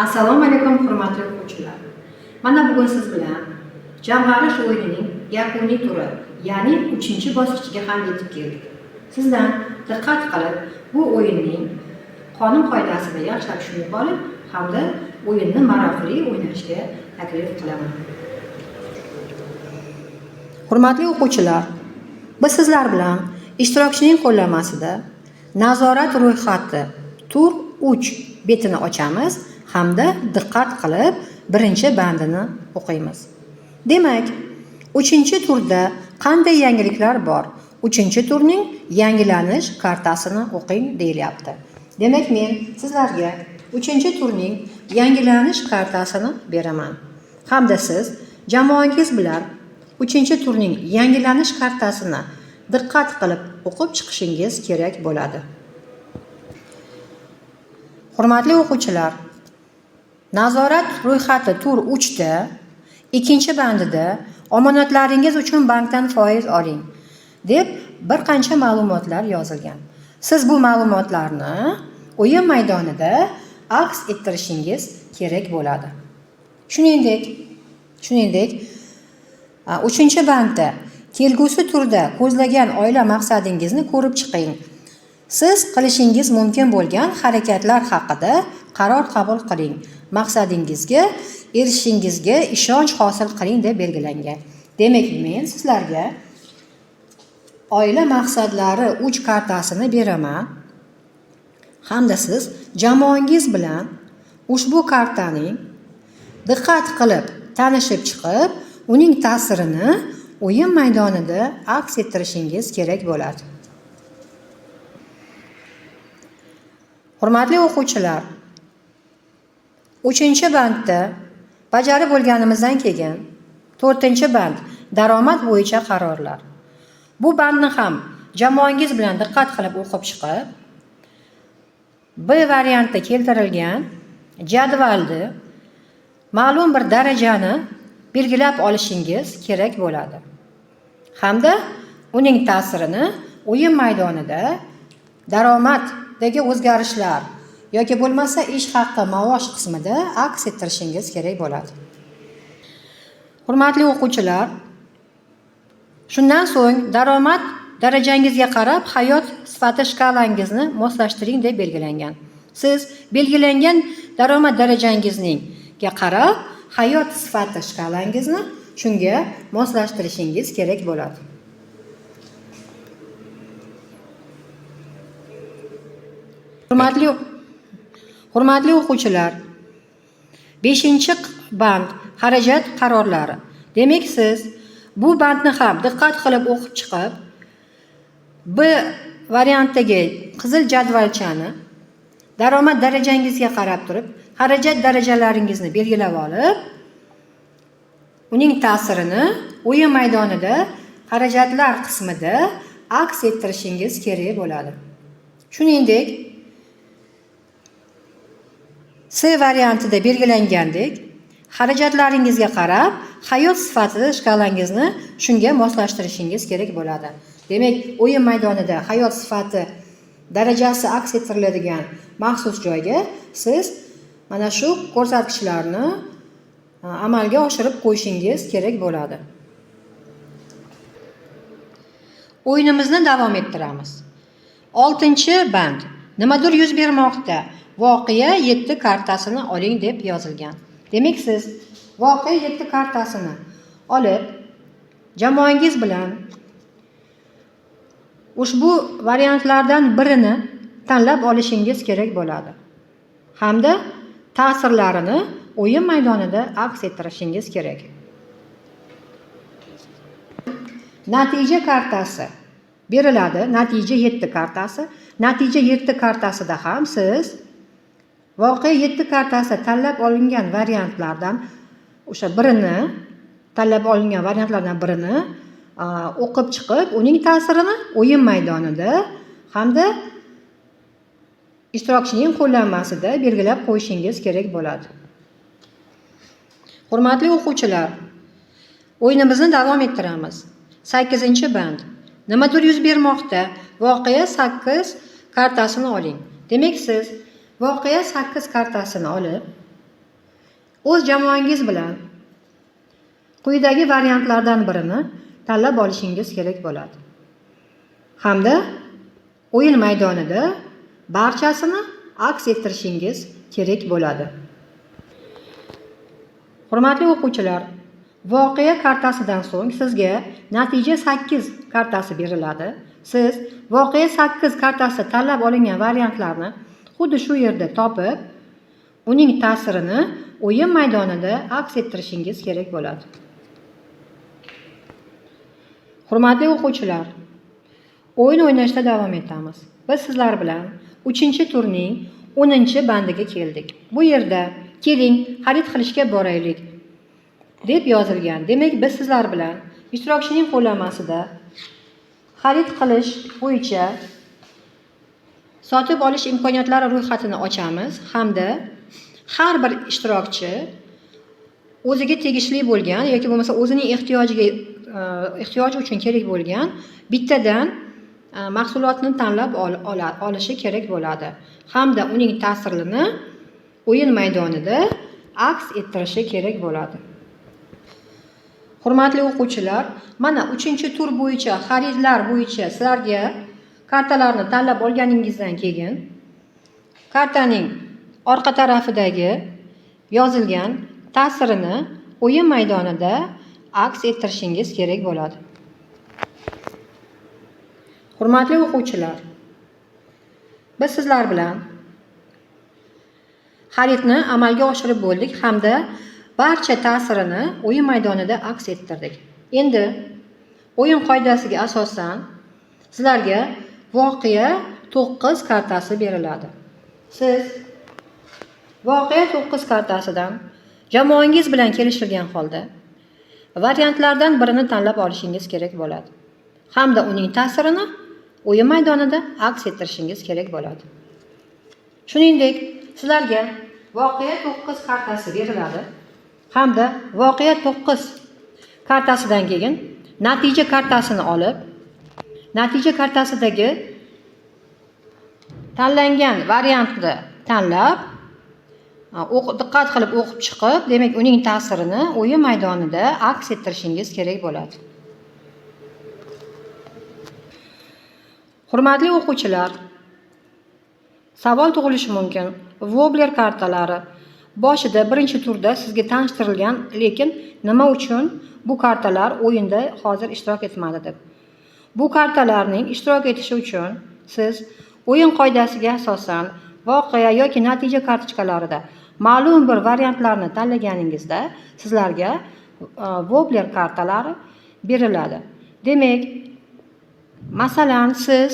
Assalomu alaykum, hurmatli o'quvchilar. Mana bugun siz bilan jamg'arish o'yinining yakuniy turi, ya'ni 3-bosqichiga ham yetib keldik. Sizdan diqqat qilib, bu o'yinning qonun qoidasini yaxshilab tushunib olib, hamda o'yinni maroqli o'ynashga taklif qilaman. Hurmatli o'quvchilar, biz sizlar bilan ishtirokchining qo'llanmasida nazorat ro'yxati tur 3 betini ochamiz hamda diqqat qilib birinchi bandini o'qiymiz. Demak, 3-turda qanday yangiliklar bor? 3-turning yangilanish kartasini o'qing deyilyapti. Demak, men sizlarga 3-turning yangilanish kartasini beraman. Hamda siz jamoangiz bilan 3-turning yangilanish kartasini diqqat qilib o'qib chiqishingiz kerak bo'ladi. Hurmatli o'quvchilar, nazorat ro'yxati tur 3 da 2-bandida omonatlaringiz uchun bankdan foiz oling deb bir qancha ma'lumotlar yozilgan. Siz bu ma'lumotlarni o'yin maydonida aks ettirishingiz kerak bo'ladi. Shuningdek, 3-bandda kelgusi turda ko'zlagan oila maqsadingizni ko'rib chiqing. Siz qilishingiz mumkin bo'lgan harakatlar haqida qaror qabul qiling. Maqsadingizga erishishingizga ishonch hosil qiling deb belgilangan. Demak, men sizlarga oila maqsadlari 3 kartasini beraman. Hamda siz jamoangiz bilan ushbu kartaning diqqat qilib tanishib chiqib, uning ta'sirini o'yin maydonida aks ettirishingiz kerak bo'ladi. Hurmatli o'quvchilar, 3-bandda bajarib bo'lganimizdan keyin 4-band daromad bo'yicha qarorlar. Bu bandni ham jamoangiz bilan diqqat qilib o'qib chiqib, B variantda keltirilgan jadvalni ma'lum bir darajani belgilab olishingiz kerak bo'ladi. Hamda uning ta'sirini o'yin maydonida daromaddagi o'zgarishlar yoki bo'lmasa ish haqi maosh qismida aks ettirishingiz kerak bo'ladi. Hurmatli o'quvchilar, shundan so'ng daromad darajangizga qarab hayot sifati shkalangizni moslashtiring deb belgilangan. Siz belgilangan daromad darajangizga qarab hayot sifati shkalangizni shunga moslashtirishingiz kerak bo'ladi. Hurmatli o'quvchilar, 5-band xarajat qarorlari. Demak, siz bu bandni ham diqqat qilib o'qib chiqib, B variantdagi qizil jadvalchani daromad darajangizga qarab turib, xarajat darajalaringizni belgilab olib, uning ta'sirini o'yin maydonida xarajatlar qismida aks ettirishingiz kerak bo'ladi. Shuningdek, C variantida belgilangandek, xarajatlaringizga qarab hayot sifati shkalangizni shunga moslashtirishingiz kerak bo'ladi. Demak, o'yin maydonida hayot sifati darajasi aks ettiriladigan maxsus joyga siz mana shu ko'rsatkichlarni amalga oshirib qo'yishingiz kerak bo'ladi. O'yinimizni davom ettiramiz. 6-band. Nimadir yuz bermoqda. Voqea 7 kartasini oling deb yozilgan. Demak, siz voqea 7 kartasini olib, jamoangiz bilan ushbu variantlardan birini tanlab olishingiz kerak bo'ladi. Hamda ta'sirlarini o'yin maydonida aks ettirishingiz kerak. Natija kartasi beriladi. Natija 7 kartasi. Natija 7 kartasida ham siz voqea 7 kartasi tanlab olingan variantlardan o'sha birini tanlab olingan variantlardan birini o'qib chiqib, uning ta'sirini o'yin maydonida hamda ishtirokchining qo'llanmasida belgilab qo'yishingiz kerak bo'ladi. Hurmatli o'quvchilar, o'yinimizni davom ettiramiz. 8-band. Nimadir yuz bermoqda. Voqea 8 kartasini oling. Demak, siz voqea 8 kartasini olib, O'z jamoangiz bilan quyidagi variantlardan birini tanlab olishingiz kerak bo'ladi. Hamda o'yin maydonida barchasini aks ettirishingiz kerak bo'ladi. Hurmatli o'quvchilar, voqea kartasidan so'ng sizga natija 8 kartasi beriladi. Siz voqea 8 kartasida tanlab olingan variantlarni xuddi shu yerda topib, uning ta'sirini o'yin maydonida aks ettirishingiz kerak bo'ladi. Hurmatli o'quvchilar, o'yin o'ynashda davom etamiz. Biz sizlar bilan 3-turning 10-bandiga keldik. Bu yerda keling, xarid qilishga boraylik deb yozilgan. Demak, biz sizlar bilan ishtirokchining qo'llanmasida xarid qilish bo'yicha sotib olish imkoniyatlari ro'yxatini ochamiz hamda har bir ishtirokchi o'ziga tegishli bo'lgan yoki bo'lmasa o'zining ehtiyoji uchun kerak bo'lgan bittadan mahsulotni tanlab olishi kerak bo'ladi hamda uning ta'sirini o'yin maydonida aks ettirishi kerak bo'ladi. Hurmatli o'quvchilar, mana 3-tur bo'yicha xaridlar bo'yicha sizlarga kartalarni tanlab olganingizdan keyin kartaning orqa tarafidagi yozilgan ta'sirini o'yin maydonida aks ettirishingiz kerak bo'ladi. Hurmatli o'quvchilar, biz sizlar bilan xaridni amalga oshirib bo'ldik hamda barcha ta'sirini o'yin maydonida aks ettirdik. Endi o'yin qoidasiga asosan sizlarga voqea 9 kartasi beriladi. Siz voqea 9 kartasidan jamoangiz bilan kelishilgan holda variantlardan birini tanlab olishingiz kerak bo'ladi hamda uning ta'sirini o'yin maydonida aks ettirishingiz kerak bo'ladi. Shuningdek, sizlarga voqea 9 kartasi beriladi hamda voqea 9 kartasidan keyin natija kartasini olib, natija kartasidagi tanlangan variantni tanlab, diqqat qilib o'qib chiqib, demak uning ta'sirini o'yin maydonida aks ettirishingiz kerak bo'ladi. Hurmatli o'quvchilar, savol tug'ilishi mumkin. Wobbler kartalari boshida 1-turda sizga tanishtirilgan, lekin nima uchun bu kartalar o'yinda hozir ishtirok etmadi deb. Bu kartalarning ishtirok etishi uchun siz o'yin qoidasiga asosan voqea yoki natija kartochkalarida ma'lum bir variantlarni tanlaganingizda sizlarga Wobbler kartalari beriladi. Demak, masalan, siz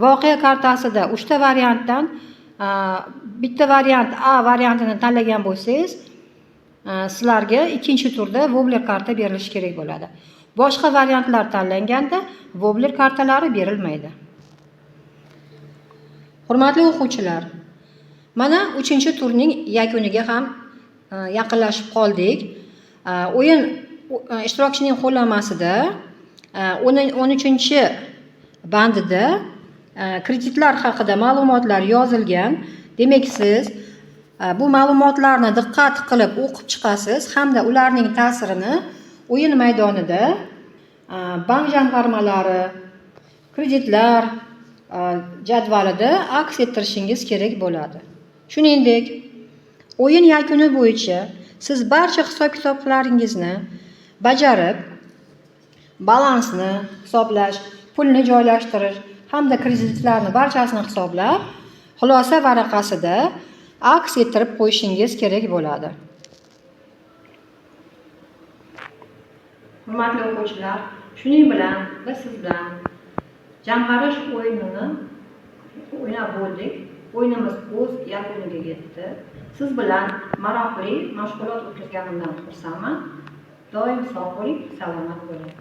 voqea kartasida 3 ta variantdan bitta variant A variantini tanlagan bo'lsangiz, sizlarga 2-turda Wobbler karta berilishi kerak bo'ladi. Boshqa variantlar tanlanganda Wobbler kartalari berilmaydi. Hurmatli o'quvchilar, mana 3-turning yakuniga ham yaqinlashib qoldik. O'yin ishtirokchining qo'llanmasida 13-bandida kreditlar haqida ma'lumotlar yozilgan. Demak, siz bu ma'lumotlarni diqqat qilib o'qib chiqasiz hamda ularning ta'sirini o'yin maydonida bank jamg'armalari, kreditlar jadvalida aks ettirishingiz kerak bo'ladi. Shuningdek, o'yin yakuni bo'yicha siz barcha hisob-kitoblaringizni bajarib, balansni hisoblash, pulni joylashtirish hamda kreditlarni barchasini hisoblab, xulosa varaqasida aks ettirib qo'yishingiz kerak bo'ladi. Hurmatli o'quvchilar, shuning bilan biz siz bilan jamg'arish o'yinini o'ynab bo'ldik. O'yinimiz o'z yakuniga yetdi. Siz bilan maroqli mashg'ulot o'tkazganimdan xursandman. Doim sog' bo'ling, salomat bo'ling.